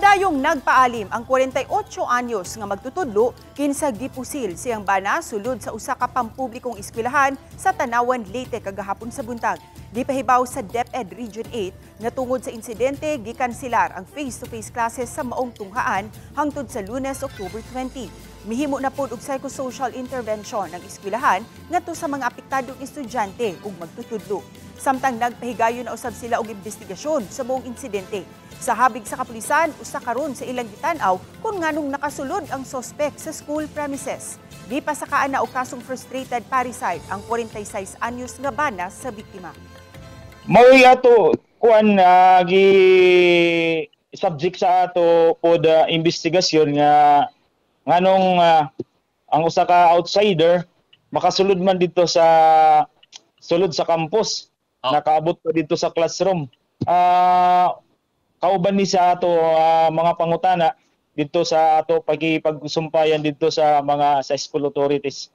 Padayong nagpaalim ang 48 anyos nga magtutudlo kinsa gipusil siyang bana sulod sa usa ka pampublikong eskwelahan sa Tanawan, Leyte kagahapon sa buntag. Gipahibaw sa DepEd Region 8 nga tungod sa insidente, gikanselar ang face-to-face classes sa maong tunghaan hangtod sa Lunes, October 20. Mihimo na pod og psychosocial intervention ang eskwelahan ngadto sa mga apektadong estudyante ug magtutudlo. Samtang nagpahigayon na usab sila og investigasyon sa buong insidente. Sa habig sa kapulisan, usa karon sa ilang gitan-aw kung nganong nakasulod ang sospek sa school premises. Gipasakaan na og kasong frustrated parricide ang 46 anyos nga bana sa biktima. Mao'y ato kuan gi subject sa ato pod investigasyon nga nganong ang usa ka outsider makasulod man dito sa sulod sa campus, nakaabot pa dito sa classroom. Kauban ni sa ato mga pangutana dito sa ato pagipagsumpayan dito sa mga sa school authorities.